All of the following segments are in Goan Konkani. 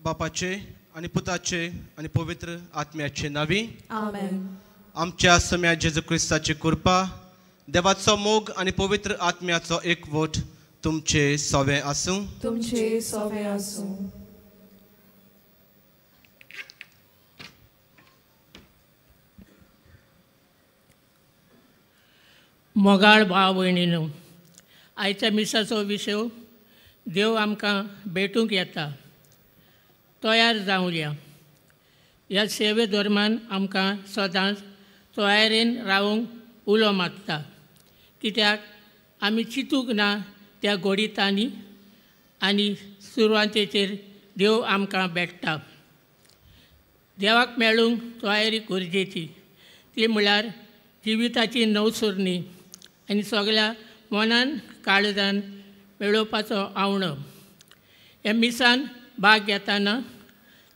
बापाचे आनी पुताचे आनी पवित्र आत्म्याचे नावी आमेन. आमच्या सम्या जेजू क्रिस्ताची कृपा, देवाचो मोग आनी पवित्र आत्म्याचो एकवट तुमचे सवे आसूं. तुमचे सवे आसूं. मोगाळ भाव भयणीनो, आयच्या मिसाचो विशय देव आमकां भेटूंक येता, तयार जावया. ह्या सेवे दरम्यान आमकां सदांच तयारेन रावंक उलो मारता, कित्याक आमी चिंतूंक ना त्या घडितांनी आनी सुरवातेचेर देव आमकां भेट्टा. देवाक मेळूंक तयारी गरजेची, ती म्हळ्यार जिविताची नवसुरणी आनी सगळ्या मनान काळजान मेळोवपाचो आवणो. ह्या मिसान भाग घेतना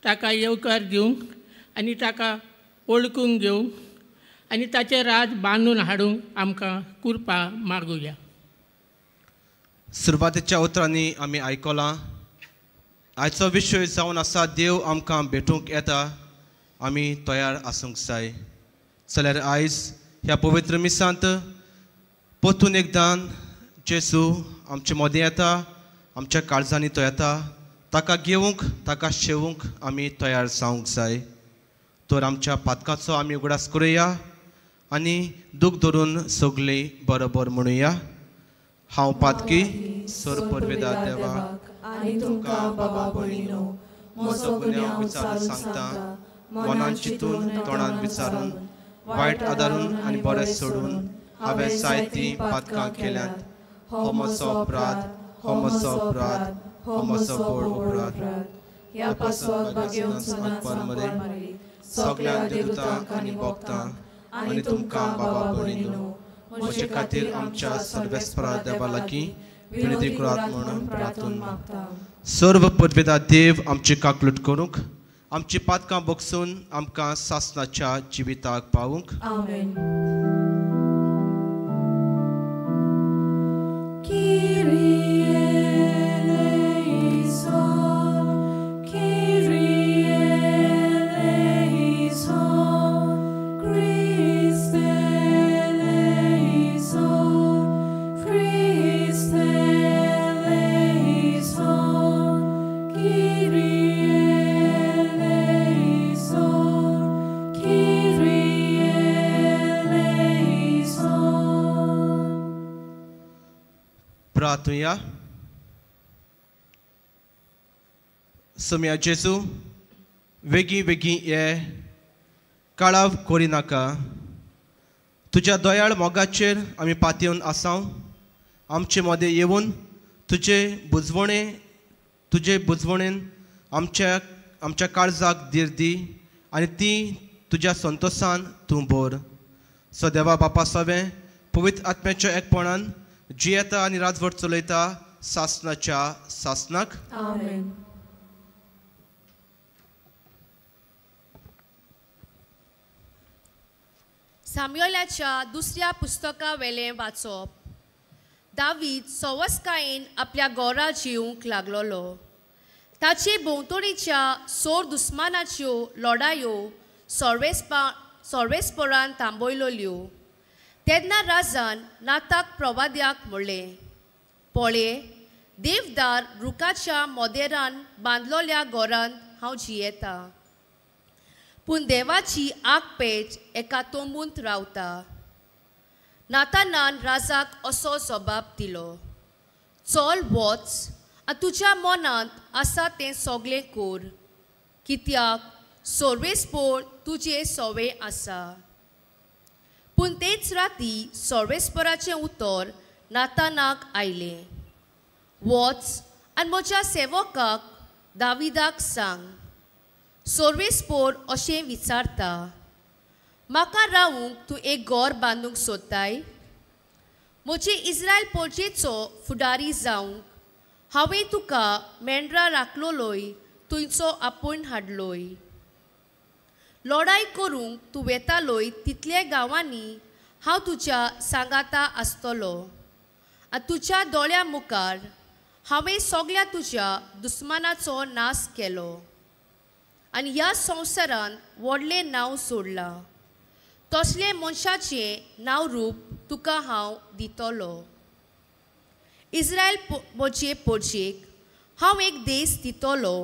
ताका येवकार दिवंक आनी ताका वळखूंक घेवंक आनी ताचें राज बांदून हाडूंक आमकां कृपा मागुया. सुरवातेच्या उतरांनी आमी आयकलां, आयचो विशय जावन आसा देव आमकां भेटूंक येता, आमी तयार आसूंक जाय. जाल्यार आयज ह्या पवित्र मिसांत परतून एकदां जेजू आमचे मदें येता, आमच्या काळजांनी तो येता. ताका घेवंक, ताका शेवूंक आमी तयार जावंक जाय. तर आमच्या पातकाचो आमी उगडास करुया आनी दूख धरून सगळीं बरोबर म्हणुया. हांव पातकी सर परवेदा देवाक आनी तुमकां बाबा भयणीनो म्हजो गुन्यांव विचारून सांगता, मनान चिंतून तोंडान विचारून वायट आदारून आनी बरें सोडून हांवें जायतीं पातकां केल्यांत. हो म्हजो अपराध, हो म्हजो अपराध, हो म्हजो व्हड अपराध. ह्या पासत भाग्यवंत मरे सगळ्या देवतांक आनी भक्तांक आनी तुमकां बाबा भयणीनो म्हजे खातीर आमच्या सर्वेस्परा देवा लागीं विनंती करात म्हणून प्रार्थून मागता. सर्व पदवेदा देव आमची काकलूट करूंक, आमची पातकां बगसून आमकां सासनाच्या जिविताक पावूंक. आमेन. प्रार्थुया. सम्या जेजू, वेगीं वेगीं ये, काळाव करिनाका. तुज्या दयाळ मोगाचेर आमी पातयेवन आसाव. आमचे मदें येवन तुजे बुजवणेन आमच्या आमच्या काळजाक धीर दी आनी ती तुज्या संतोसान तूं भर. सो देवा बापा सवें पवित्र आत्म्याच्या एकपणान जियेता आनी राजवट चलयता सासनाच्या सासनाक. आमेन. साम्युएलाच्या दुसऱ्या पुस्तका वेलें वाचप. दावीद सवस्कायेन आपल्या गोरा जिवंक लागलोलो. ताचे भोंवतणीच्या सोर दुस्मानाच्यो लढायो सर्वेस्परान थांबयल्यो. तेन्ना राजान नाताक प्रवाद्याक म्हणलें, पळय, देवदार रुखाच्या मोदेरान बांदलोल्या घरांत हांव जियेतां, पूण देवाची आगपेट एका तंबूंत रावता. नातानान राजाक असो जबाब दिलो, चल वच आनी तुज्या मनांत आसा तें सगळें कर, कित्याक सर्वेस्पोर तुजे सवे आसा. पूण तेच राती सर्वेस्पराचें उतर नातानाक आयलें, वच आनी म्हज्या सेवकाक दाविदाक सांग, सर्वेस्पोर अशें विचारता, म्हाका रावूंक तूं एक घर बांदूंक सोदताय? म्हजे इस्रायल पोरजेचो फुडारी जावंक हांवें तुका मेंढरां राखलोलोय थंयचो आपोवन हाडलोय. लढाय करूंक तूं वेतालोय तितल्या गांवांनी हांव तुज्या सांगाता आसतलो आनी तुज्या दोळ्या मुखार हांवें सगळ्या तुज्या दुस्मानाचो नाश केलो. आनी ह्या संवसारान व्हडलें नांव सोडलां तसलें मनशाचें नांव रूप तुका हांव दितलो. इस्रायल म्हजे पोरचेक हांव एक देश दितलो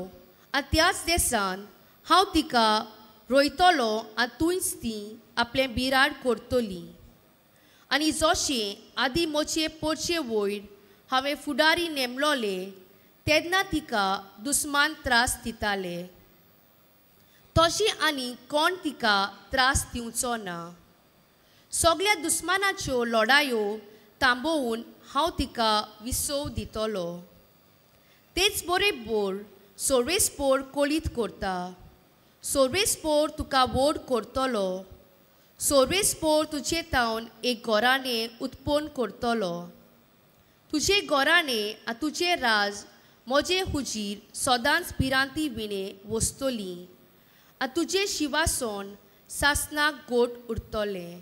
आनी त्याच देसान हांव तिका रोयतलो आनी थंयच ती आपलें बिराड करतली. आनी जशें आदी म्हजे पोरचे वयर हांवें फुडारी नेमलोले तेन्ना तिका दुस्मान त्रास दिताले तशें आनी कोण तिका त्रास दिवचो ना. सगळ्या दुस्मानाच्यो लडायो थांबोवन हांव तिका विसव दितलो. तेच बरोबर सोर्वेस्पोर कोळीत करता, सोर्वेस्पोर तुका व्हड करतलो, सोर्वेस्पोर तुजे तावन एक घराणें उत्पन्न करतलो. तुजे घराणें आनी तुजें राज म्हजे हुजीर सदांच भिरांती विणें वसतली आनी तुजें शिवासन सासणाक गोट उरतलें.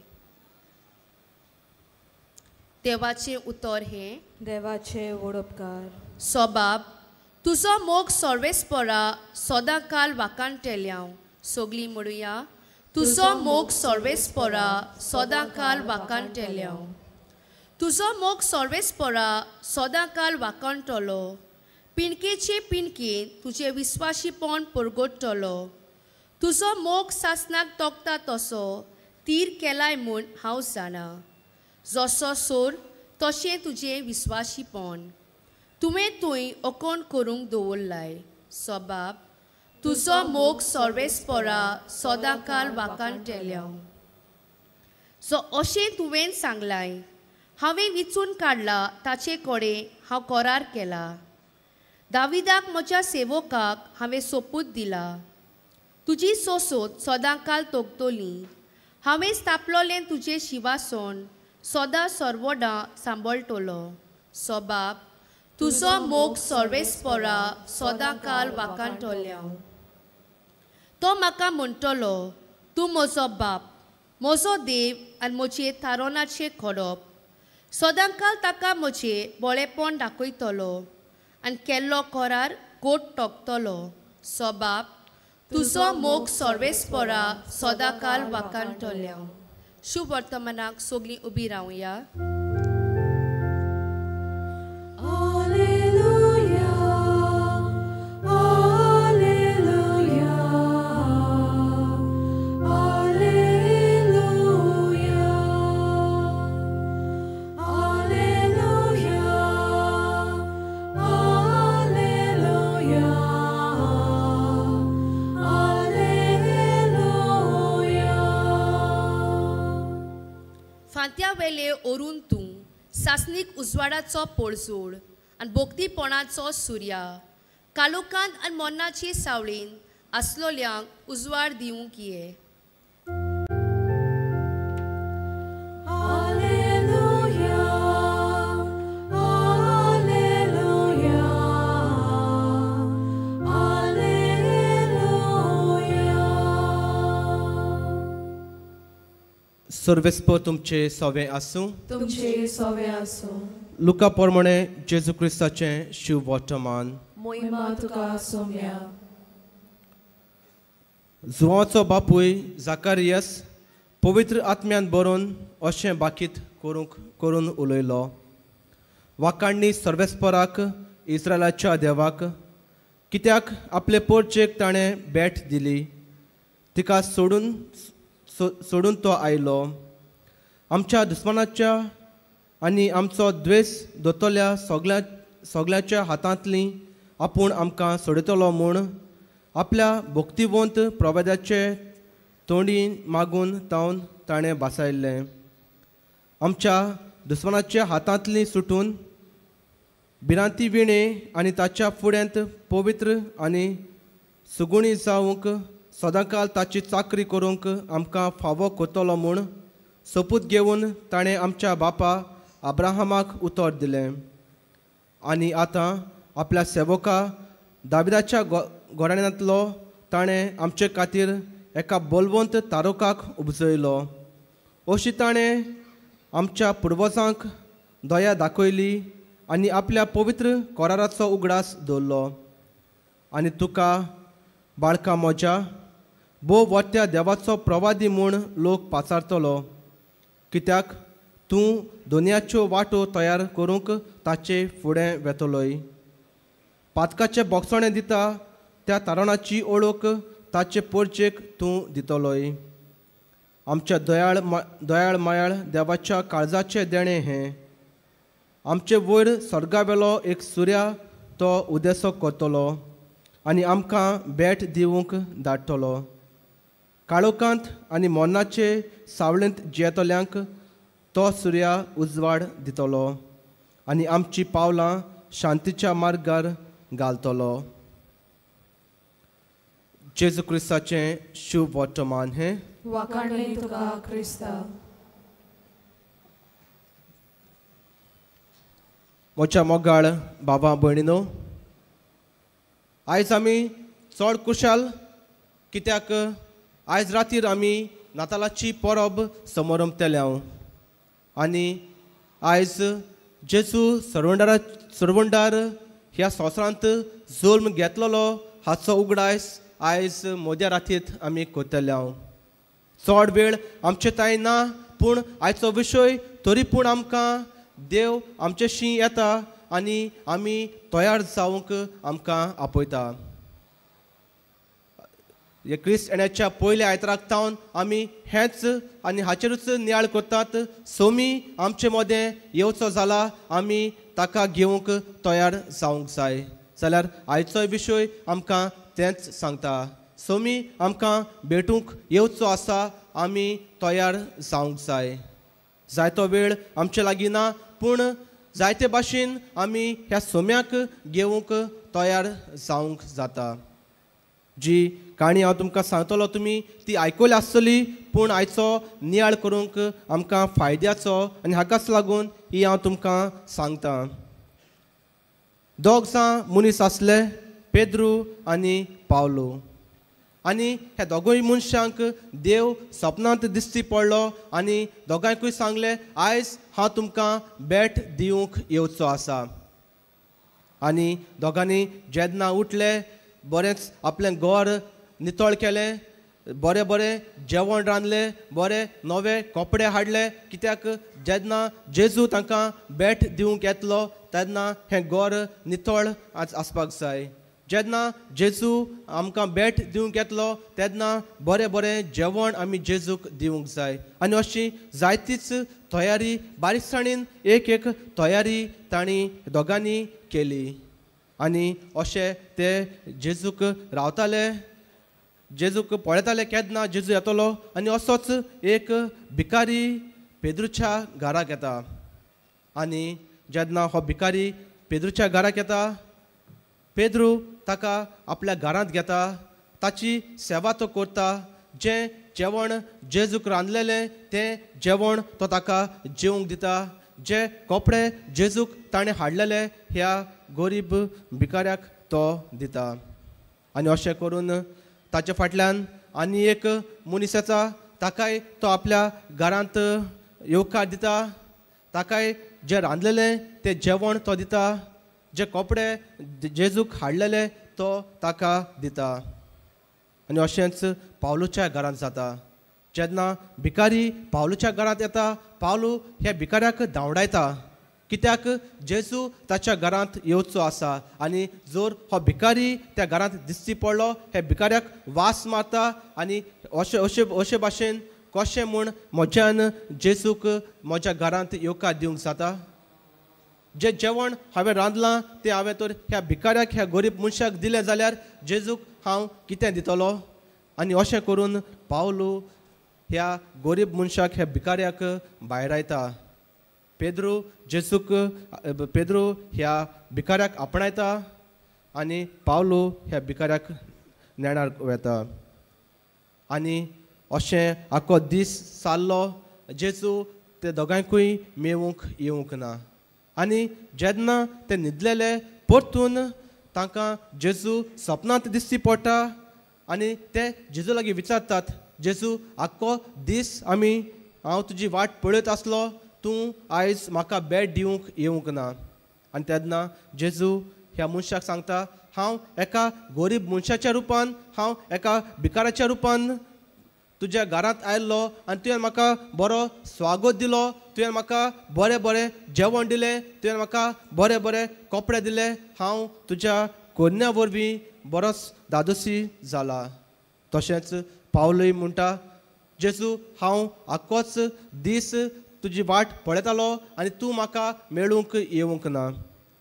देवाचें उतर हें. देवाचें वडोपकार. सोबाब तुजो मोग सर्वेस्परा सदांकाल वाखाणटेल्या. सगळीं म्हणुया, तुजो मोग सर्वेस्परा सदांकाल वाखाणटेल्या. तुजो मोग सर्वेस्परा सदांकाल वाखाणटलो. पिणकेचे पिणकेन तुजें विस्वाशीपण परगटतलो. तुजो मोग सासणाक तोखता तसो तीर केलाय म्हूण हांव जाणा. जसो सोर तशें तुजें विस्वाशीपण तुवें थंय अकोण करूंक दवरलाय. सोबाब तुजो मोग सर्वेस्परा सदांकाल वाखाणटेल्या. सो अशें तुवें सांगलाय, हांवें विचून काडला ताचे कडेन हांव करार केला. दाविदाक म्हज्या सेवकाक हांवें सोपूत दिला. तुजी सोसोत सदांकाल तोखतली. हांवें स्थापलोलें तुजें शिवासन सदां सर्वोडां सांबाळटलो. सोबाब तुजो मोग सर्वेस्परा सदांकाल वाखाणटल्या. तो म्हाका म्हणटलो, तूं म्हजो बाप, म्हजो देव आनी म्हजें थारोनाचें खडप. सदांकाल ताका म्हजें बळेपण दाखयतलो आनी केल्लो करार गोट तोखतलो. सोबाब तुजो मोग सर्वेस्परा सदांकाल वाखाणटल्या. शुभ वर्तमानाक सगळीं उबी रावया. फांत्या वेले ओरून तूं सासणीक उजवाडाचो पोळजोड आनी बोगदीपणाचो सुर्या कालोकांत आनी मरणाचे सावळेन आसलोल्यांक उजवाड दिवंक ये. सर्वेस्पर तुमचे सवे आसूं. तुमचे सवे आसूं. लुका प्रमाणे जेजू क्रिस्ताचें शिव वर्तमान. मोहिमा तुका सोम्या. जुवाचो बापूय जाकारियस पवित्र आत्म्यान बरोवन अशें बाकीत करून उलयलो. वाकांनी सर्वेस्पराक इस्रायलाच्या देवाक कित्याक आपले पोरचेक ताणें भेट दिली. तिका सोडून तो आयलो. आमच्या दुस्मानाच्या आनी आमचो द्वेस दोतोल्या सगळ्याच्या हातांतली आपूण आमकां सोडयतलो म्हूण आपल्या भक्तिवंत प्रवेदाचे तोंडी मागून तावन ताणें भासायल्लें. आमच्या दुस्मानाच्या हातांतली सुटून भिरांती विणे आनी ताच्या फुड्यांत पवित्र आनी सुगुणी जावंक सदांकाल ताची चाकरी करूंक आमकां फावो करतलो म्हूण सोपूत घेवन ताणें आमच्या बापा अब्राहमाक उतर दिलें. आनी आतां आपल्या सेवका दाविदाच्या घराण्यांतलो ताणें आमचे खातीर एका बलवंत तारुकाक उपजयलो. अशी ताणें आमच्या पुर्वजांक दया दाखयली आनी आपल्या पवित्र कराराचो उगडास दवरलो. आनी तुका बाळका म्हज्या, भोव वत्या देवाचो प्रवादी म्हूण लोक पाचारतलो, कित्याक तूं दोनयाच्यो वाटो तयार करूंक ताचे फुडें वेतलोय. पातकाचें बोगसणें दिता त्या तारणाची ओळख ताचे पोरचेक तूं दितलोय. आमच्या दयाळ दयाळ मायाळ देवाच्या काळजाचें देणें हें. आमचे वयर स्वर्गावेलो एक सुर्या तो उदेसो करतलो आनी आमकां भेट दिवंक धाडटलो. काळोखांत आनी मरणाचे सावळेंत जियेतल्यांक तो सुर्या उजवाड दितलो आनी आमची पावलां शांतीच्या मार्गार घालतलो. जेजू क्रिस्ताचें शुभ वर्तमान हें. वाखाणणी तुका क्रिस्ता. म्हज्या मोगाळ बाबा भयणीनो, आयज आमी चड खुशाल कित्याक आयज रातीर आमी नातालाची परब समरंभतले आनी आयज जेजू सरवंडार ह्या संवसारांत जल्म घेतलेलो हाचो उगडास आयज मध्या रातींत आमी करतले. चड वेळ आमचे तांय ना, पूण आयचो विशय तरी पूण आमकां देव आमचेशी येता आनी आमी तयार जावंक आमकां आपयता. क्रिस्त येण्याच्या पयल्या आयताराक तावन आमी हेंच आनी हाचेरूच नियाळ करतात. सोमी आमचे मदें येवचो जाला, आमी ताका घेवंक तयार जावंक जाय. जाल्यार आयचोय विशय आमकां तेंच सांगता. सोमी आमकां भेटूंक येवचो आसा, आमी तयार जावंक जाय. जायतो वेळ आमचे लागीं ना, पूण जायते भाशेन आमी ह्या सोम्याक घेवंक तयार जावंक जाता. जी काणी हांव तुमकां सांगतलो तुमी ती आयकली आसतली, पूण आयचो नियाळ करूंक आमकां फायद्याचो आनी हाकाच लागून ही हांव तुमकां सांगता. दोग जाण मनीस आसले, पेद्रू आनी पावलो. आनी ह्या दोगूय मनशांक देव सपनांत दिश्टी पडलो आनी दोगांयकूय सांगलें, आयज हांव तुमकां भेट दिवंक येवचो आसा. आनी दोगांनी जेन्ना उठले, बरेंच आपलें घर नितळ केलें, बरें बरें जेवण रांदलें, बरें नवे कपडे हाडले, कित्याक जेन्ना जेजू तांकां भेट दिवंक येतलो तेन्ना हें घर नितळ आसपाक जाय. जेन्ना जेजू आमकां भेट दिवंक येतलो तेन्ना बरें बरें जेवण आमी जेजूक दिवंक जाय. आनी अशी जायतीच तयारी बारीकसाणीन एक एक तयारी तांणी दोगांनी केली. आनी अशें ते जेजूक रावताले, जेजूक पळयताले केन्ना जेजू येतलो. आनी असोच एक भिकारी पेद्रूच्या घराक येता. आनी जेन्ना हो भिकारी पेद्रूच्या घराक येता, पेद्रू ताका आपल्या घरांत घेता, ताची सेवा तो करता. जें जेवण जेजूक रांदलेलें तें जेवण तो ताका जेवंक दिता. जे कपडे जेजूक ताणें हाडलेले ह्या गरीब भिकाऱ्याक तो दिता. आनी अशें करून ताचे फाटल्यान आनी एक मनीस येता, ताकाय तो आपल्या घरांत येवकार दिता, ताकाय जें रांदलेलें तें जेवण तो दिता, जे कपडे जेजूक हाडलेले तो ताका दिता. आनी अशेंच पावलूच्या घरांत जाता. जेन्ना भिकारी पावलूच्या घरांत येता, पावलू ह्या भिकाऱ्याक धांवडायता, कित्याक जेजू ताच्या घरांत येवचो आसा. आनी जर हो भिकारी त्या घरांत दिश्टी पडलो, हे भिकाऱ्याक वास मारता आनी अशें अशें अशे भाशेन कशें म्हूण म्हज्यान जेजूक म्हज्या घरांत येवकार दिवंक जाता. जें जेवण हांवें रांदलां तें हांवें तर ह्या भिकाऱ्याक ह्या गरीब मनशाक दिलें जाल्यार जेजूक हांव कितें दितलो. आनी अशें करून पावलू ह्या गरीब मनशाक ह्या भिकाऱ्याक भायरायता. पेद्रू जेजूक पेद्रू ह्या भिकाऱ्याक आपणायता आनी पावलू ह्या भिकाऱ्याक नेणार वेता. आनी अशें आख्खो दीस सारलो, जेजू ते दोगांयकूय मेवूंक येवंक ना. आनी जेन्ना ते न्हिदलेले परतून तांकां जेजू सपनांत दिश्टी पडटा आनी ते जेजू लागीं विचारतात, जेजू आख्खो दीस आमी हांव तुजी वाट पळयत आसलो, तूं आयज म्हाका भेट दिवंक येवंक ना. आनी तेन्ना जेजू ह्या मनशाक सांगता, हांव एका गरीब मनशाच्या रुपान, हांव एका भिकाराच्या रुपान तुज्या घरांत आयिल्लो आनी तुवें म्हाका बरो स्वागत दिलो, तुवें म्हाका बरें बरें जेवण दिलें, तुवें म्हाका बरे बरे कपडे दिले, हांव तुज्या कोन्या वरवीं बरोच दादोसी जाला. तशेंच पावलूय म्हणटा, जेजू हांव आख्खोच दीस तुजी वाट पळयतालो आनी तूं म्हाका मेळूंक येवंक ना.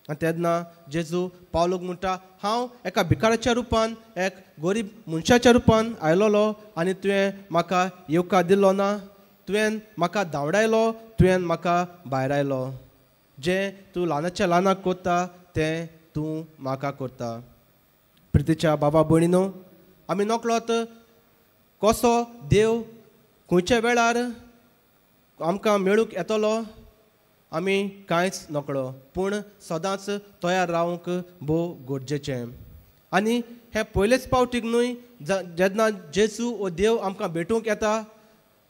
आनी तेन्ना जेजू पावलूक म्हणटा, हांव एका भिकाराच्या रुपान, एक गरीब मनशाच्या रुपान आयलोलो आनी तुवें म्हाका येवकार दिलो ना, तुवें म्हाका धांवडायलो, तुवें म्हाका भायरायलो. जें तूं ल्हानाच्या ल्हानाक करता तें तूं म्हाका करता. प्रितीच्या बाबा भयणीनो, आमी नकळत कसो देव खंयच्या वेळार आमकां मेळूंक येतलो आमी कांयच नकळो, पूण सदांच तयार रावंक भोव गरजेचें. आनी हें पयलेच पावटीक न्हय जेन्ना जेजू वो देव आमकां भेटूंक येता.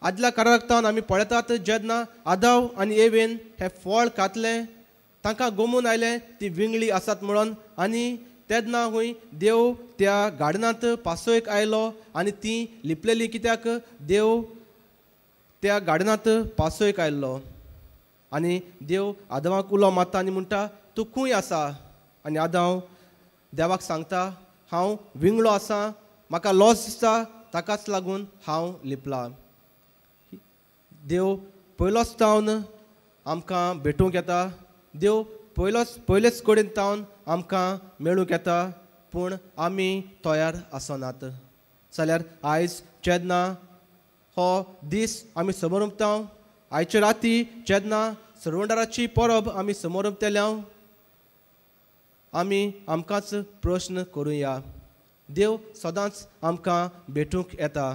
आदल्या काळाक तावन आमी पळयतात जेन्ना आदाव आनी एवेन हें फळ खातलें, तांकां गोमून आयलें ती विंगळी आसात म्हणून, आनी तेन्ना हूंय देव त्या गार्डनांत पासोयक आयलो आनी ती लिपलेली कित्याक देव त्या गार्डनांत पासोयक आयल्लो. आनी देव आदावाक उलो मारता आनी म्हणटा, तूं खंय आसा? आनी आदाव देवाक सांगता, हांव विंगळो आसा, म्हाका लॉस दिसता, ताकाच लागून हांव लिपला. देव पयलोच तावन आमकां भेटूंक येता, देव पयलेच कडेन तावन आमकां मेळूंक येता, पूण आमी तयार आसनात. जाल्यार आयज जेन्ना हो दीस आमी समोर उमता, आयचे राती जेन्ना सरवंडाराची परब आमी समोर उमतल्या, आमी आमकांच प्रश्न करुया, देव सदांच आमकां भेटूंक येता,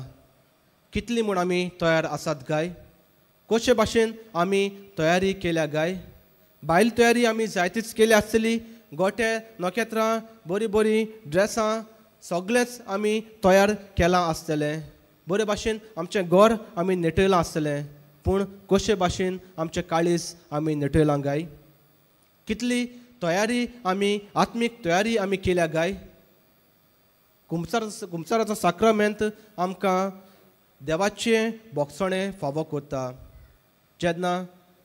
कितली म्हूण आमी तयार आसात काय? कशे भाशेन आमी तयारी केल्या काय? बायल तयारी आमी जायतीच केल्या आसतली, गोटे, नखेत्रां, बरीं बरीं ड्रेसां सगळेंच आमी तयार केलां आसतलें, बरे भाशेन आमचें घर आमी नेटयलां आसतलें, पूण कशे भाशेन आमचें काळीज आमी नेटयलां काय? कितली तयारी आमी आत्मीक तयारी आमी केल्या काय? कुमसाराचो साक्रामेंत आमकां देवाचें बोगसणें फावो करता. जेन्ना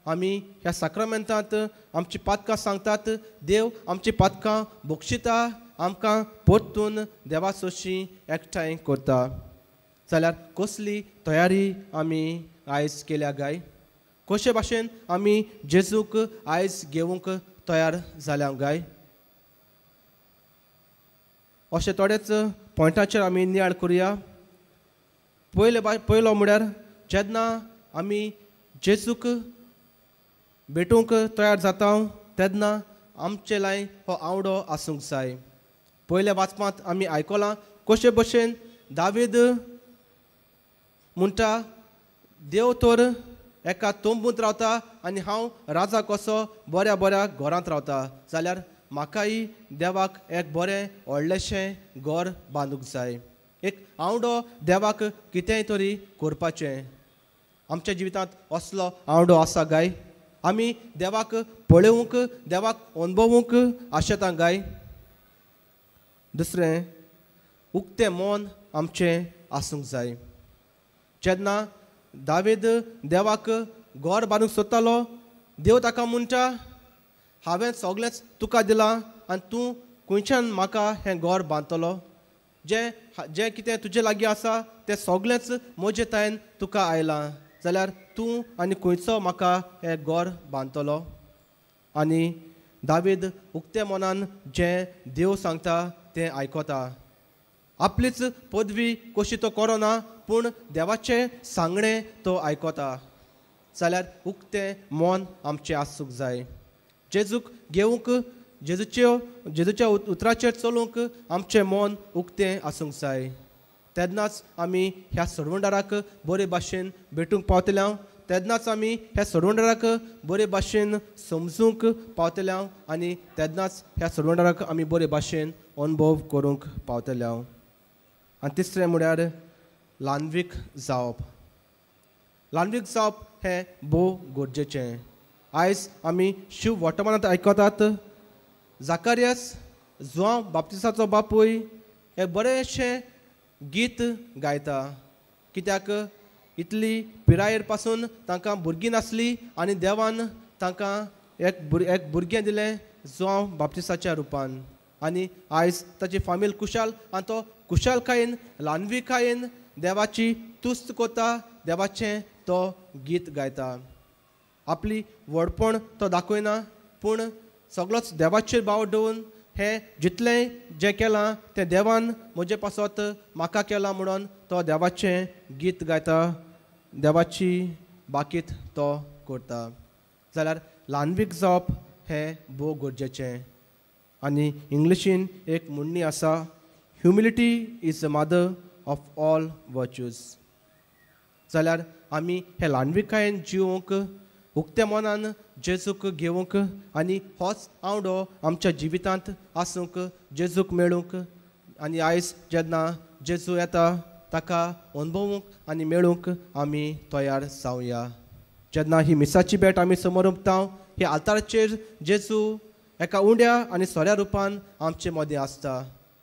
आमी ह्या साक्रामेंतांत आमची पातकां सांगतात, देव आमची पातकां बक्षिता, आमकां परतून देवा सोशी एकठांय करता. जाल्यार कसली तयारी आमी आयज केल्या काय? कशे भाशेन आमी जेजूक आयज घेवंक तयार जाल्या काय? अशे थोडेच पॉयंटाचेर आमी नियाळ करुया. पयलो म्हळ्यार जेन्ना आमी जेजूक भेटूंक तयार जाता तेन्ना आमचे लाय हो आवडो आसूंक जाय. पयल्या वाचपांत आमी आयकलां कशे भशेन दावीद म्हणटा, देव तर एका तंबूंत रावता आनी हांव राजा कसो बऱ्या बऱ्या घरांत रावता, जाल्यार म्हाकाय देवाक एक बरें व्हडलेशें घर बांदूंक जाय. एक आवडो देवाक कितेंय तरी करपाचें. आमच्या जिवितांत असलो आवडो आसा काय? आमी देवाक पळोवंक, देवाक अणभवूंक आशेता काय? दुसरें, उक्तें मन आमचें आसूंक जाय. जेन्ना दावीद देवाक घर बांदूंक सोदतालो, देव ताका म्हणटा, हांवें सगळेंच तुका दिलां आनी तूं खंयच्यान म्हाका हें घर बांदतलो? जें जें कितें तुजे लागीं आसा तें सगळेंच म्हजे तायन तुका आयलां, जाल्यार तूं आनी खंयचो म्हाका हें घर बांदतलो? आनी दावीद उक्ते मनान जें देव सांगता तें आयकता. आपलीच पदवी कशी तो करना, पूण देवाचें सांगणें तो आयकता. जाल्यार उक्तें मन आमचें आसूंक जाय. जेजूक घेवंक, जेजूच्या उतराचेर चलूंक आमचें मन उक्तें आसूंक जाय. तेन्नाच आमी ह्या सरवंडाराक बरे भाशेन भेटूंक पावतले, तेन्नाच आमी ह्या सरवंडाराक बरे भाशेन समजूंक पावतले आनी तेन्नाच ह्या सरवंडाराक आमी बरे भाशेन अणभव करूंक पावतले. आनी तिसरें म्हळ्यार ल्हानवीक जावप. ल्हानवीक जावप हें भोव गरजेचें. आयज आमी शिव वर्तमानांत आयकतात, जाकारियस जुआंव बाप्तिसाचो बापूय एक बरेंशें गीत गायता. कित्याक इतली पिरायेर पासून तांकां भुरगीं नासली आनी देवान तांकां एक भुरगें दिलें जुआंव बाप्तिसाच्या रुपान. आनी आयज ताची फामील कुशाल आनी तो कुशालकायेन ल्हानविकायेन देवाची तुस्त कोता, देवाचें तो गीत गायता. आपली व्हडपण तो दाखयना पूण सगळोच देवाचेर भाव दवरून हें जितलें जें केलां तें देवान म्हजे पासत म्हाका केलां म्हणून तो देवाचें गीत गायता, देवाची बाकीत तो करता. जाल्यार ल्हानवीक जावप हें भोव गरजेचें. आनी इंग्लिशीन एक म्हणणी आसा, humility is the mother of all virtues. जाल्यार आमी हे ल्हानविकायेन जिवंक, उक्त्या मनान जेजूक घेवंक आनी होच आवडो आमच्या जिवितांत आसूंक, जेजूक मेळूंक. आनी आयज जेन्ना जेजू येता ताका अनुभवूंक आनी मेळूंक आमी तयार जावया. जेन्ना ही मिसाची भेट आमी समोर उरता, ह्या आल्ताराचेर जेजू एका उंड्या आनी सोऱ्या रुपान आमचे मदीं आसता.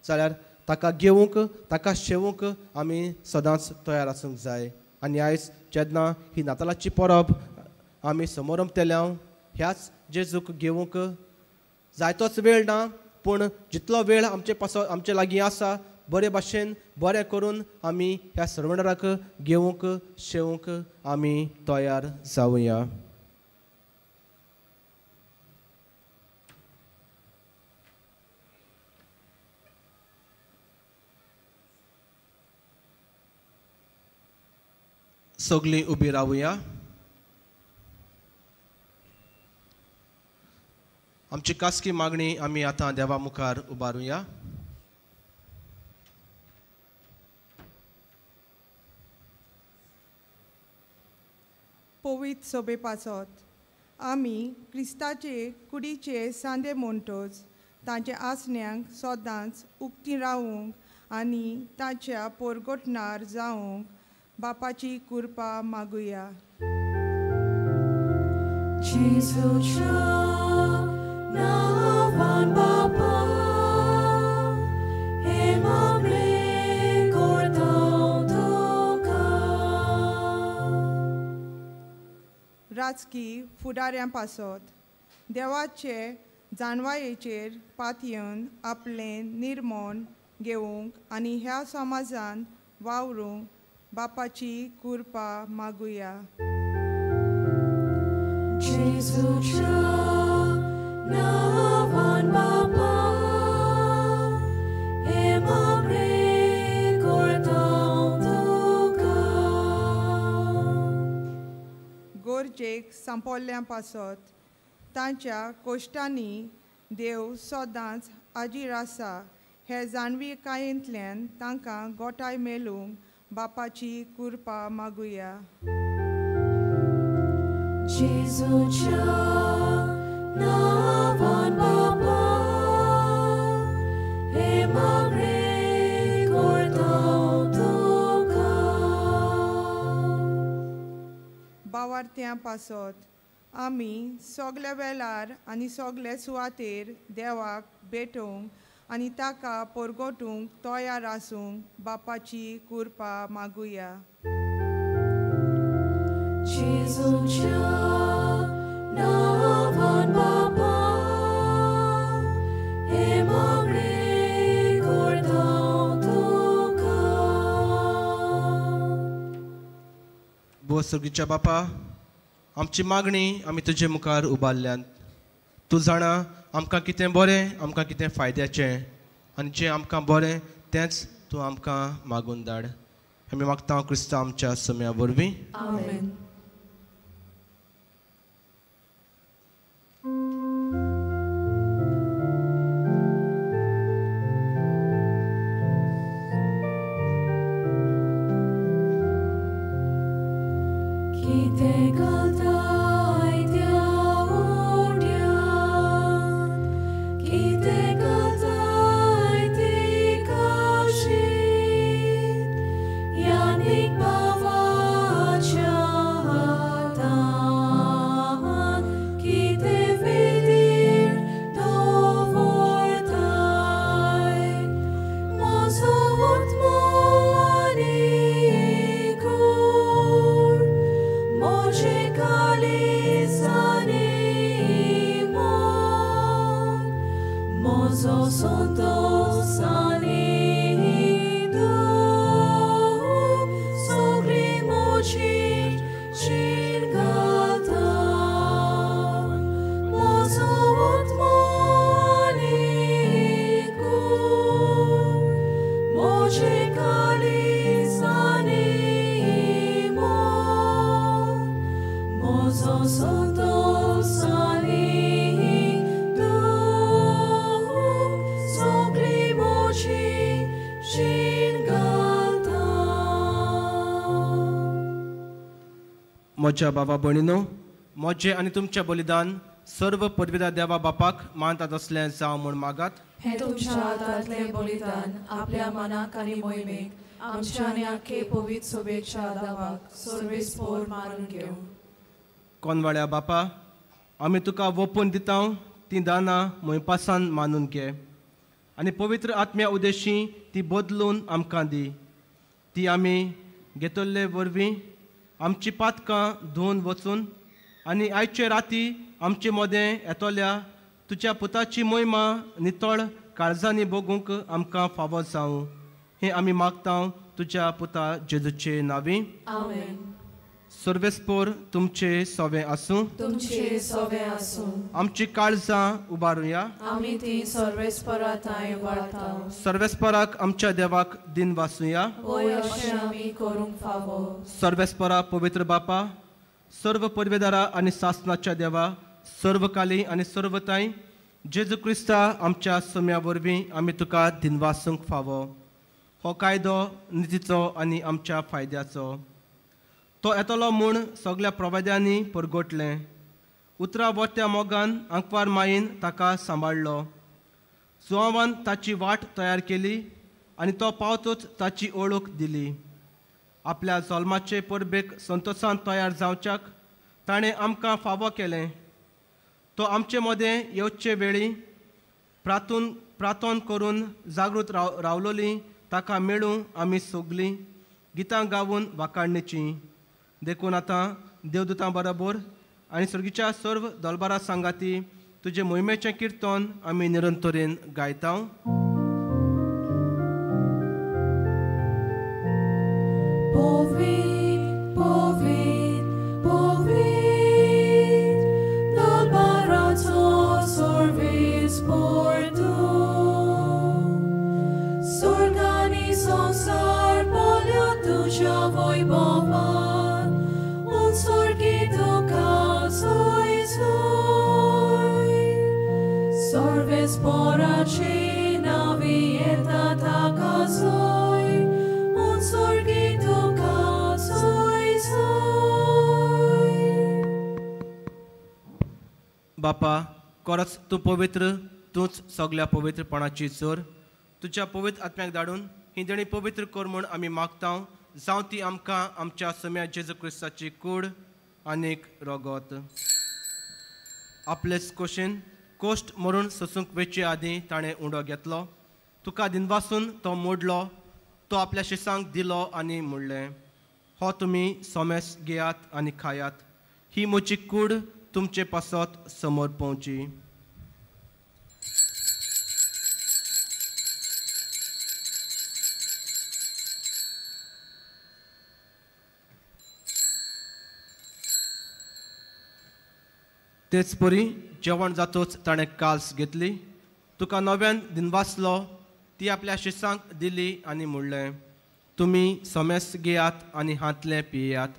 जाल्यार ताका घेवंक, ताका शेवूंक आमी सदांच तयार आसूंक जाय. आनी आयज जेन्ना ही नातालाची परब आमी समोर उरतल्या, ह्याच जेजूक घेवंक जायतोच वेळ ना, पूण जितलो वेळ आमचे पासो आमचे लागीं आसा बरे भाशेन बरें करून आमी ह्या सर्वंडराक घेवंक शेवंक आमी तयार जावया. सगळीं उबी रावया. आमची खासगी मागणी आमी आतां देवा मुखार उबारुया. पवित्र सोबे पासत आमी क्रिस्ताचे कुडीचे सांदे म्हणटच तांचे आसण्यांक सदांच उक्ती रावूंक आनी ताच्या पोरगोटणार जावंक बापाची कृपा मागुया. जेजूच्या नांवान बापा हे मागणें करता तुका. राजकी फुडाऱ्यां पासत देवाचे जाणवायेचेर पातयेवन आपलें निर्मोण घेवंक आनी ह्या समाजान वावरूंक बापाची कृपा मागुया. जेजूच्या नांवान बापा हे मागणें करता तुका. गरजेक सांपडल्या पासत तांच्या कोश्टांनी देव सदांच हाजीर आसा हे जाणविकायेंतल्यान तांकां गोठाय मेळूंक बापाची कृपा मागुया. जेजूच्या नांवान बापा हे मागणें करता तुका. बावार्थ्यां पासत आमी सगल्या वेळार आनी सगले सुवातेर देवाक भेटोवंक आनी ताका परगटूंक तयार आसूंक बापाची कृपा मागुया. जेजूच्या नांवान बापा हे मागणें करता तुका. भोव सर्गीच्या बापा, आमची मागणी आमी तुजे मुखार उबारल्यात. तूं जाणा आमकां कितें बरें, आमकां कितें फायद्याचें, आनी जें आमकां बरें तेंच तूं आमकां मागून धाड. आमी मागता क्रिस्तांव आमच्या सम्या वरवीं. आमेन. कितें घालताय त्या उंड्यान, कितें घालताय ती काशीन, यानीक भावाच्या मोजो संतोस आनी दूख सगळी म्हजी शीण घालता मोजो आत्मो आनी कूड म्हजे काळीज आनी मन मोजो संतोस आनी दूख सगळी म्हजी शीण घालता. म्हज्या बाबा भयणीनो, म्हजें आनी तुमचें बलिदान सर्व पदवीदार देवा बापाक मानतात असलें जावं म्हूण मागात. हें तुमच्या हातांतलें बलिदान आपल्या मनाक आनी मोहिमेक आमच्या आनी आख्खे पवित्र सभेच्या दावाक सर्वेस्पोर मारून घेवं. कोनवाळ्या बापा, आमी तुका वोपून दिता तीं दानां मोयपासान मानून घे आनी पवित्र आत्म्या उदेशी ती बदलून आमकां दी. ती आमी घेतल्ले वरवीं आमची पातकां धुवन वचून आनी आयचे राती आमचे मदें येतल्या तुज्या पुताची मोहिमा नितळ काळजांनी बगूंक आमकां फावो जावं, हें आमी मागता तुज्या पुता जेजूचे नांवी. आमेन. सर्वेस्पोर तुमचे सोवे आसूं. तुमचे सोवे आसूं. आमची काळजां उबारुया. आमी ती सर्वेस्परा थांय उबारता. सर्वेस्पराक आमच्या देवाक दिन वासुया. वय अशें आमी करूंक फावो. सर्वेस्परा पवित्र बापा, सर्व पदवेदारा आनी सासनाच्या देवा, सर्वकाली आनी सर्वताय जेजू क्रिस्ता आमच्या सम्या वरवीं आमी तुका दिनवासूंक फावो. हो कायदो नितीचो आनी आमच्या फायद्याचो. तो येतलो म्हूण सगल्या प्रवाद्यांनी परगटलें. उतरां वरत्या मोगान आंकवार मायेन ताका सांबाळ्ळो. सुवावान ताची वाट तयार केली आनी तो पावतूच ताची ओळख दिली. आपल्या जल्माचे परबेक संतोसान तयार जावच्याक ताणें आमकां फावो केलें. तो आमचे मदें येवचे वेळी प्रार्थन करून जागृत रावलोली ताका मेळूं आमी सगलीं गितां गावन वाखाणणीचीं. देखून आतां देवदूतां बरोबर आनी सर्गीच्या सर्व दलबारा सांगाती तुजे मोहिमेचें किर्तन आमी निरंतरेन गायता. बापा, खरोच तूं पवित्र, तूंच सगल्या पवित्रपणाची जोर. तुज्या पवित्र आत्म्याक धाडून ही देणी पवित्र कर म्हूण आमी मागता. जावं ती आमकां आमच्या सम्या जेजू क्रिस्ताची कूड आनीक रगत. आपलेच कोशेन कोश्ट मरून सोसूंक वेचे आदीं ताणें उंडो घेतलो, तुका दिनवासून तो मोडलो, तो आपल्या शिसांक दिलो आनी म्हणलें, हो तुमी सोमेस घेयात आनी खायात, ही म्हजी कूड तुमचे पासत समोर पोवची. तेच परी जेवण जातूच ताणें काल्स घेतली, तुका नव्यान दिनवासलो, ती आपल्या शिसांक दिली आनी म्हणलें, तुमी सोमेस घेयात आनी हांतलें पियेयात,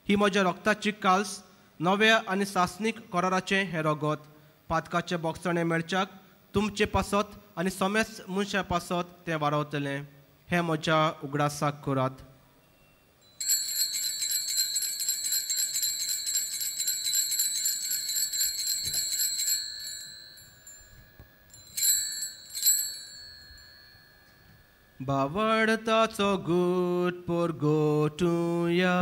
ही म्हज्या रक्ताची काल्स, नव्या आनी सासणीक कराराचें हें रगत, पातकाचें बोगसणें मेळच्याक तुमचे पासत आनी सोमेस मनशा पासत तें वारवतलें, हें म्हज्या उगडासाक करात. बावडताचो गूट परगटुया.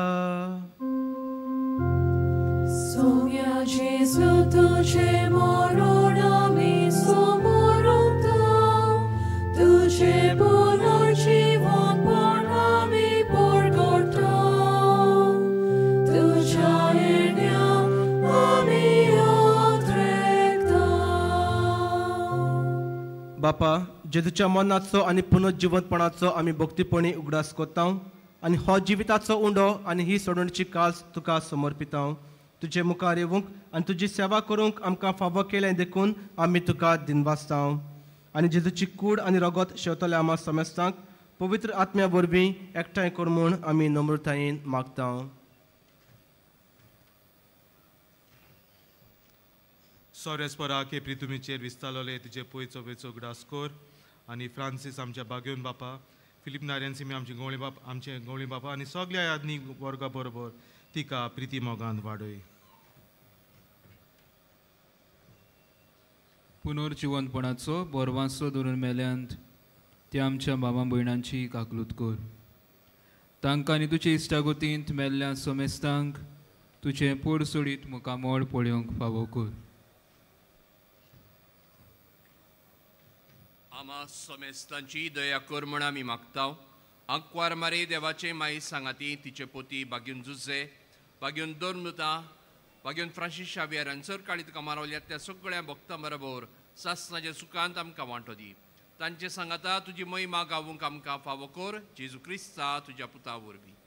सोम्या जेजू तुझे मरण आमी समोरता, तुझे पुनर्जीवनपण आमी परगटा, तुझ्या येण्या आमी अत्रेकता. बापा, जेजूच्या मरणाचो आनी पुनर्जिवंतपणाचो आमी भक्तीपणी उगडास करता आनी हो जिविताचो उंडो आनी ही सोडवणीची काज तुका समर्पिता. तुजे मुखार येवंक आनी तुजी सेवा करूंक आमकां फावो केलें देखून आमी तुका दिनवासता. आनी जेजूची कूड आनी रगत शेवतल्या आमा समेस्तांक पवित्र आत्म्या वरवीं एकठांय कर म्हूण आमी नम्रतायेन मागता. सोरेस्परा के प्रितुमीचेर विस्तारले तुजे पयचो वेचो उगडास कर आनी फ्रांसीस आमच्या बागेवन बापा, फिलीप नारायण सिमी आमचे गवळी बाप, आमचे गवळी बापा आनी सगल्या यादनी वर्गा बरोबर तिका प्रिती मोगान वाडय. पुनर्जिवंतपणाचो बोरवांसो धरून मेल्यांत त्या आमच्या बाबा भयणांची काकलूत कर. तांकां आनी तुजे इश्टागतींत मेल्ल्या समेस्तांक तुजें पोड सोडीत मुखामोळ पळोवंक फावो कर. आमा समेस्तांची दया कर म्हण आमी मागता. आंकवार मारे देवाचे माई सांगाती तिचे पोती बागेवन जुजे, बागेवन दोर्मृता, बागेवन फ्रांसीस शावियर आनी सरकाळी तुका मारवल्या त्या सगळ्या भक्तां बरोबर सासनाच्या सुखांत आमकां वांटो दी. तांचे सांगाता तुजी महिमा गावूंक आमकां फावो कर, जेजू क्रिस्ता तुज्या पुता वरवीं.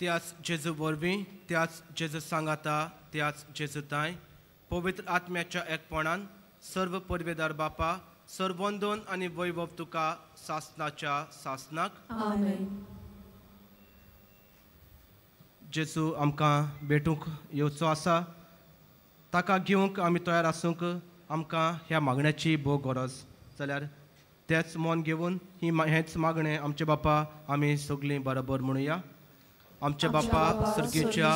त्याच जेजू वरवीं, त्याच जेजू सांगाता, त्याच जेजू ताय पवित्र आत्म्याच्या एकपणान सर्व परवेदार बापा, सर्वंदन आनी वैभव तुका सासनाच्या सासनाक. आमेन. जेजू आमकां भेटूंक येवचो आसा, ताका घेवंक आमी तयार आसूंक आमकां ह्या मागण्याची भोव गरज. जाल्यार तेंच मन घेवन ही हेंच मागणें आमचे बापा आमी सगळीं बरोबर म्हणुया. आमच्या बापा सर्गेच्या,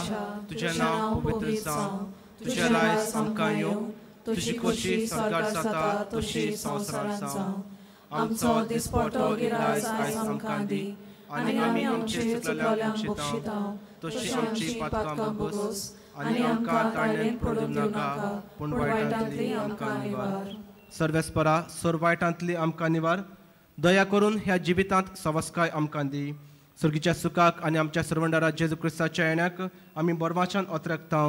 तुजें नांव पवित्र जावं, तुजें रायस आमकां येवं, तुजी खोशी स्वर्गार जाता तशी संवसारांत जावं. आमचो दिसपटो गिरायस आयज आमकां दी आनी आमी आमचे चुकलेल्यांक बक्षिता तशी आमची पातकां भोगोस आनी आमकां ताळ्यांत पडूं नाका, पूण वायटांतली आमकां निवार. सर्वेस्परा, सर्व वायटांतली आमकां निवार. दया करून ह्या जिवितांत सवस्काय आमकां दी. सर्गीच्या सुखाक आनी आमच्या सर्वंडारा जेजू क्रिस्ताच्या येण्याक आमी बरवाच्यान ओतरकता.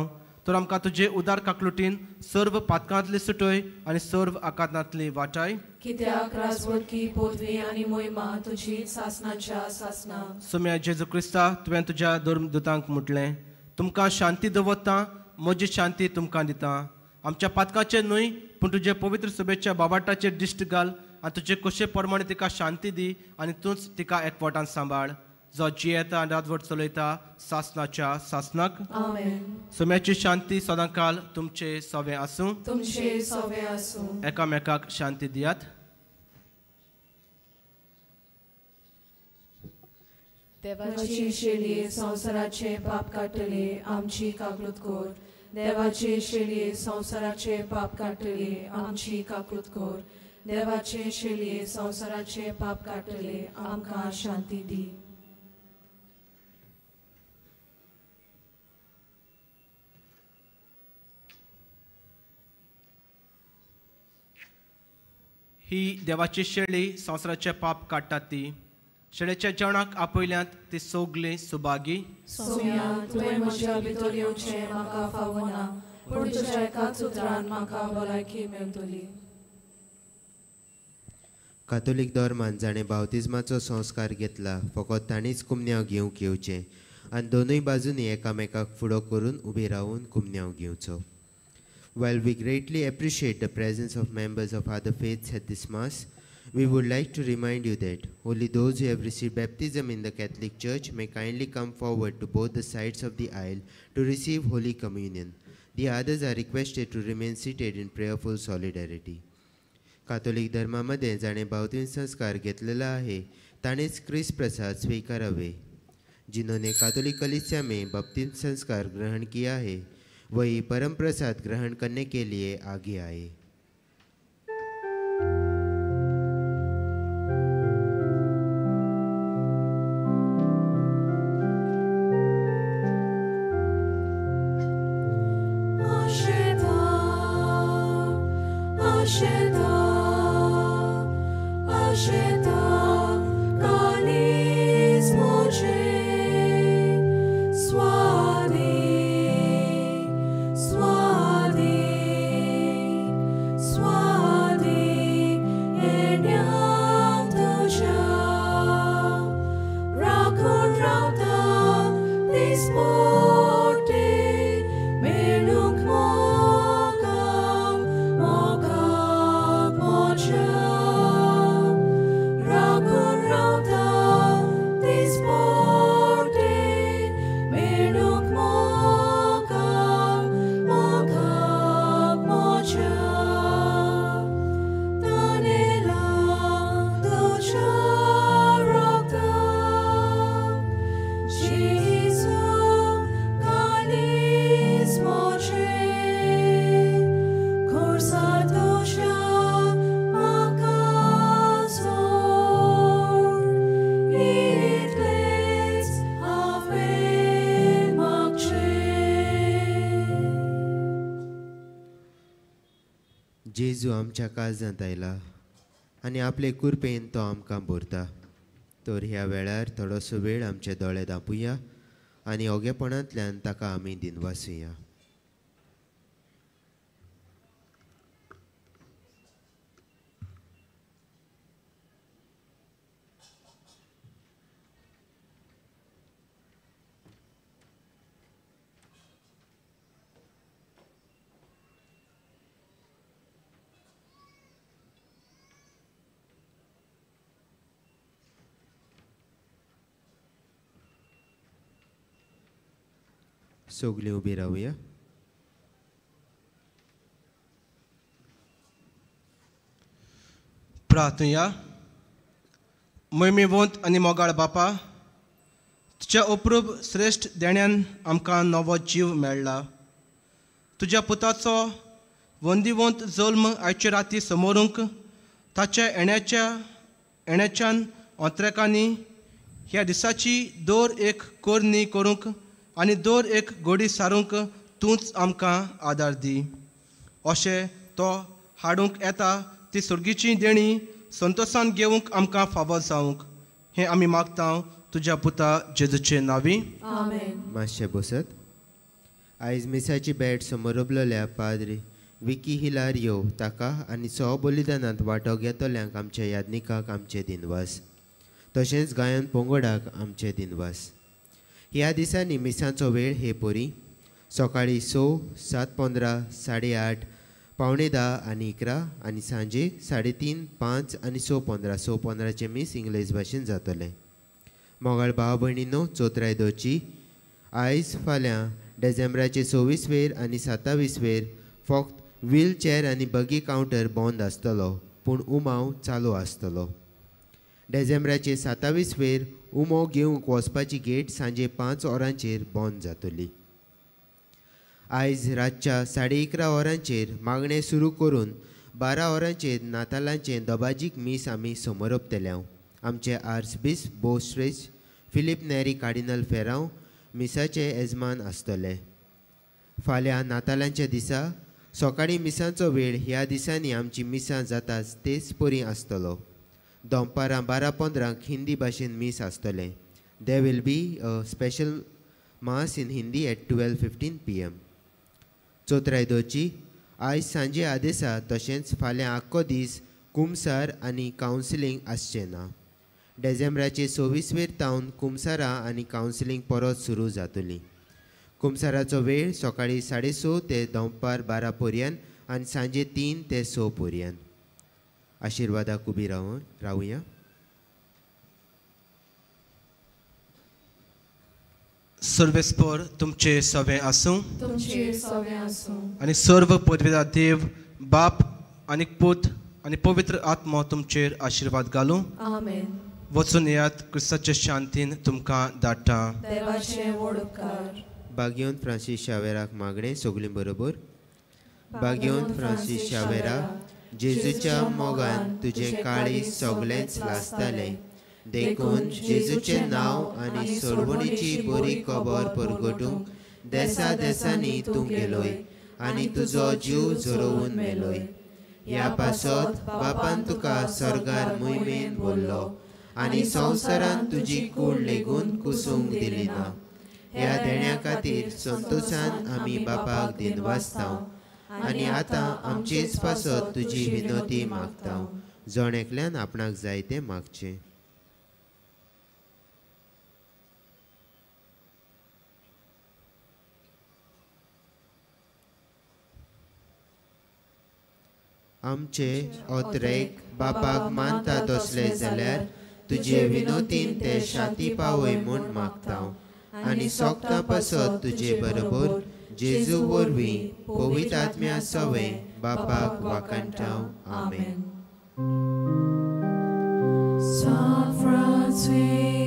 तर आमकां तुजे उदार काकलुटीन सर्व पातकांतली सुटय आनी सर्व आकांतांतली वाटाय. कित्याक राजवटकी पदवी आनी मोहिमा तुजी सासनाच्या सासना. सोम्या जेजू क्रिस्ता, तुवें तुज्या धर्मदूतांक म्हटलें, तुमकां शांती दवरता, म्हजी शांती तुमकां दिता. आमच्या पातकाचेर न्हय पूण तुजे पवित्र सभेच्या बाबाटाचेर दिश्ट घाल आनी तुजे कशे प्रमाणे तिका शांती दी आनी तूंच तिका एकवटान सांबाळ, जो जियेता आनी राजवट चलयता सासनाच्या सासनाक. आमेन. सोम्याची शांती सदांकाल तुमचे सवे आसूं, तुमचे सवे आसूं. एकामेकाक शांती दियात. देवाची शेळये संवसाराचे पाप काडटले आमची काकलूत कर. देवाचे शेळये संवसाराचे पाप काडटले आमची काकलूत कर. देवाचे शेळये संवसाराचे पाप काडटले आमकां शांती दी. ही देवाची शेळी संवसाराचे पाप काडटा ती शेळेच्या जेवणाक आपयल्यांत ती सगळीं सुभागी. सोम्या, तुवें म्हज्या भितर येवचें म्हाका फावना, पूण तुज्या एकाच उतरान म्हाका भलायकी मेळटली. कातोलीक धर्मान जाणें बावतिज्माचो संस्कार घेतला फकत तांणीच कुमन्यांव घेवंक येवचें आनी दोनूय बाजूंनी एकामेकाक फुडो करून उबे रावून कुमन्यांव घेवचो. While we greatly appreciate the presence of members of other faiths at this Mass, we would like to remind you that only those who have received baptism in the Catholic Church may kindly come forward to both the sides of the aisle to receive Holy Communion. The others are requested to remain seated in prayerful solidarity. Catholic धर्मामध्ये जाणे बावतीन संस्कार घेतलेला आहे ताणेच क्रिस्त प्रसाद स्वीकारावे. जिन्होंने कातोलिक कलीसिया में बपतिस्म संस्कार ग्रहण किया है वही परम प्रसाद ग्रहण करने के लिए आगे आए. Asheta, Kalis Moche. दिसपट्टे मेळूंक मोगाक मोगाक म्हज्या राखून रावता दिसपट्टे मेळूंक मोगाक मोगाक म्हज्या तानेला तुज्या रक्ताक जेजू कालीस म्हजें खुर्सार तुज्या म्हाका सोड इतलेंच हांवें मागचें. जेजू आमच्या काळजांत आयला आनी आपले कुरपेन तो आमकां भरता. तर ह्या वेळार थोडोसो वेळ आमचे दोळे धांपुया आनी ओगेपणांतल्यान ताका आमी दिनवासुया. सगळीं उबी रावया. प्रार्थुया. मोहिमेवंत आनी मोगाळ बापा, तुज्या अप्रूप श्रेश्ठ देण्यान आमकां नवो जीव मेळ्ळा. तुज्या पुताचो वंदीवंत जल्म आयचे राती समोरूंक ताच्या येण्याच्यान अंतरेकांनी ह्या दिसाची दर एक कोरणी करूंक आनी दर एक गोडी सारूंक तूंच आमकां आदार दी. अशें तो हाडूंक येता ती सुर्गीची देणी संतोसान घेवंक आमकां फावो जावंक हें आमी मागता तुज्या पुता जेजूचे नांवी. आमेन. मातशें बसत. आयज मिसाची भेट समोरबलेल्या पाद्री विकी हिलारियो ताका आनी सो बलिदानांत वांटो घेतल्यांक आमच्या यादनिकाक आमचे दिनवास, तशेंच गायन पंगडाक आमचे दिनवास. ह्या दिसांनी मिसांचो वेळ हे परी सकाळीं 6, 7:15, 8:30, 9:45 आनी 11 आनी सांजे 3:30, 5 आनी 6:15. 6:15 मीस इंग्लीश भाशेन जातलें. मोगाळ भाव भयणीनो, चोत्राय दवरची. आयज फाल्यां डिसेंबराचे 26 वेर आनी 27 वेर फक्त व्हीलचॅर आनी बगी कावंटर बंद आसतलो, पूण उमाव चालू आसतलो. डिसेंबराचे 27 वेर उमो घेवंक वचपाची गेट सांजे 5 वरांचेर बंद जातली. आयज रातच्या 11:30 वरांचेर मागणें सुरू करून 12 वरांचेर नातालांचें दबाजीक मीस आमी समोरपतले. आमचे आर्चबिस्प बोश्रेज फिलीप नेरी कार्डिनल फेरांव मिसाचे येजमान आसतले. फाल्यां नातालांच्या दिसा सकाळीं मिसांचो वेळ ह्या दिसांनी आमची मिसां जाता तेच परी आसतलो. दनपारां 12:15 हिंदी भाशेन मीस आसतलें. There will be a special mass in Hindi at 12:15 PM. चोत्राय दवरची. आयज सांजे आदेसा तशेंच फाल्यां आख्खो दीस कुमसार आनी कावन्सिलींग आसचें ना. डिसेंबराचे 26 वेर तावन कुमसारां आनी कावन्सिलींग परत सुरू जातली. कुमसाराचो वेळ सकाळीं 6:30 ते दनपार 12 पर्यंत आनी सांजे 3 ते 6 पर्यंत. आशिर्वादाक उबी रावया. सर्वेस्पर तुमचे सवे आसूं तुमचेर सवे आसूं आनी सर्व पदवेदार देव बाप आनी पूत आनी पवित्र आत्मो तुमचेर आशिर्वाद घालूं. आमेन. वचून येयात, क्रिस्ताचे शांतीन तुमकां धाडटा. देवाचे व्हड उपकार. बागेवन फ्रांसीस शावेराक मागणें सगळीं बरोबर. बागेवन फ्रांसीस शावेरा, जेजूच्या मोगान तुजें काळीज सगळेंच लासतालें, देखून जेजूचें नांव आनी सोडवणीची बरी खबर परगटूंक देसा देसांनी तूं गेलोय आनी तुजो जीव झरोवन मेलोय. ह्या पासत बापान तुका स्वर्गार मोहिमेन भरलो आनी संवसारान तुजी कूड लेगून कुसूंक दिली ना. ह्या देण्या खातीर संतोशान आमी बापाक दिनवासता आनी आतां आमचेच पासत तुजी विनोती मागता. जण एकल्यान आपणाक जाय तें मागचें. आमचे ओत्रेक बापाक मानता तसले जाल्यार तुजे विनोतीन ते शांती पावय म्हूण मागता आनी सोगता पासत तुजे बरोबर जेजू वरवीं पवित्र आत्म्या सवें बापाक वाखाणटा. आमेन. San Francisco.